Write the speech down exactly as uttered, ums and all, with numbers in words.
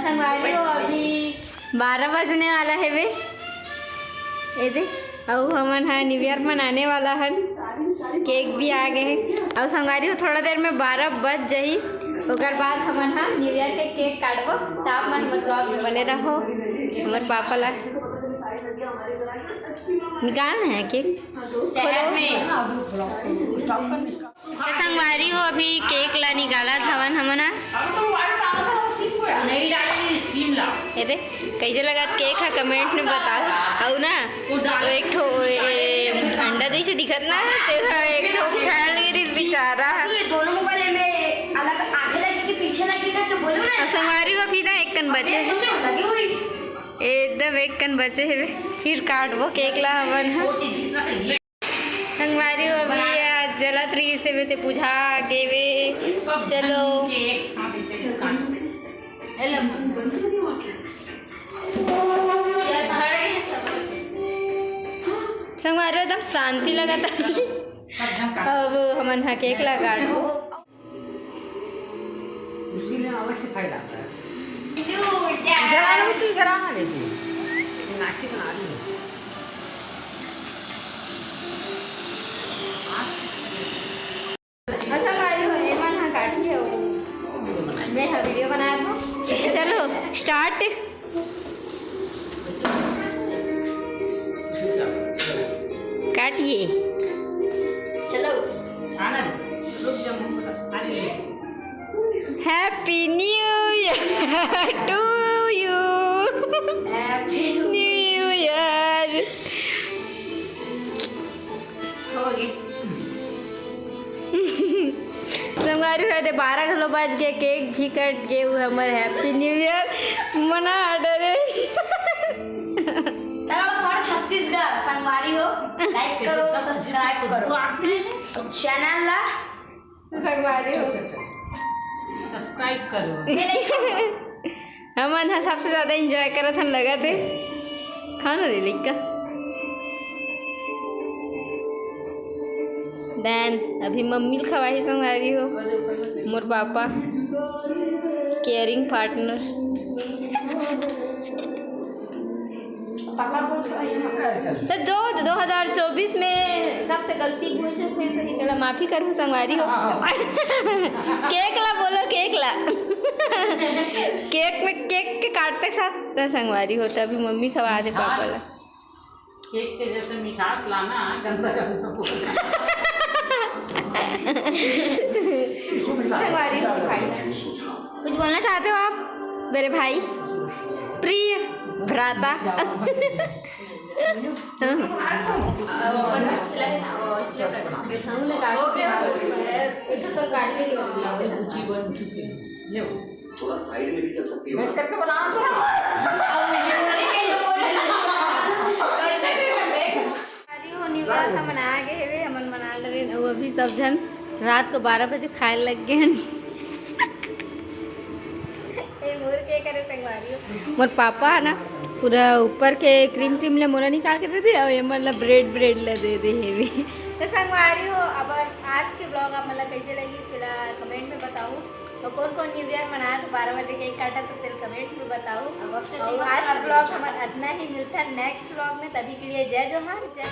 संगवारी हो, अभी बारह बजने वाला हे बे। ए दे, अउ हमन ह न्यू ईयर मनाने वाला हन। केक भी आ गए हे। अउ संगवारी हो, थोड़ा देर में बारह बज जही, ओकर बाद हमन ह न्यू ईयर के केक काटबो। त आप मन हमर ब्लॉग में बने रहो। हमर पापा ला निकालना है केक। खोलो। त संगवारी हो, अभी केक ला निकालत हवन हमन ह। नहीं डालेंगे, स्टीम ला। ये दे, कैसे लगत केक ह, कमेंट में बताओ। अउ ना, वो एक ठो, ए, अंडा जैसे दिखत ना, तेरा एक ठो फैल गिरी बेचारा ह। ये दोनों मोबाइल में अलग आगे लगी कि पीछे लगी ना, तो बोलो ना। अउ संगवारी हो, अभी ना एक कन बचे हे। लगी हुई। एकदम एक कन बचे हे बे। फिर काटबो केक ला हमन ह। संगवारी हो, अभी आज जलत रहिस हे बे, ते बुझा गेवे। चलो। संगवारी हो, एकदम शांति लगत हे। अब हमन ह केक ला काटबो। उसी में अवश्य फायदा है। इधर आ रही थी, इधर आना नहीं थी। नाची बना रही है। अच्छा, गाड़ी हो, एमन हा काटी है वो। मैं हा वीडियो बना दो। चलो, स्टार्ट। काटिए। चलो। Happy New Year to you। Happy New Year। हो गए। संगवारी हो, दे बारह घलो बज गए, केक भी कट गए, वो हमर Happy New Year मना डरे। तब हर छत्तीसगढ़ संगवारी हो, like करो, subscribe करो। Channel ला संगवारी हो। Subscribe करो। हमन ह सबसे ज्यादा enjoy करत हन, लगत हे। खाना ले लइका। Then अभी मम्मी ल खवाही संगवारी हो। मोर पापा, caring partner। तो जो दो हज़ार चउबीस में सबसे गलती भूल चूक हुई, सही गलत माफी करूँ संगवारी हो। केक ला बोलो, केक ला। केक में, केक के काटते के साथ तो संगवारी हो, तो अभी मम्मी खवा दे पापा ला। केक के जैसे मिठास लाना, गंदा गंदा बोलना। संगवारी हो भाई, कुछ बोलना चाहते हो आप मेरे भाई, प्रिय भ्राता? थोड़ा साइड में भी चल सकती हो। अरे, वो न्यू ईयर हमन आ गए हवे, हमन मना डरे। वो अभी सब झन रात को बारह बजे खाए लग गए हैं। ए, मोर के करे संगवारी हो? मोर पापा है ना, पूरा ऊपर के क्रीम क्रीम ले मोला निकाल के दे दे, और ये मतलब ब्रेड ब्रेड ले दे दे हेवी। तो संगवारी हो, अब आज के ब्लॉग आप मतलब कैसे लगी, इसके ला कमेंट में बताओ। और कौन कौन न्यू ईयर मनाए तो बारह बजे केक काटा तो तेल कमेंट में बताओ। अब आपसे और आज का ब्लॉग हमर इतना ही, मिलता है नेक्स्ट ब्लॉग में। तभी के लिए जय जोहार, जय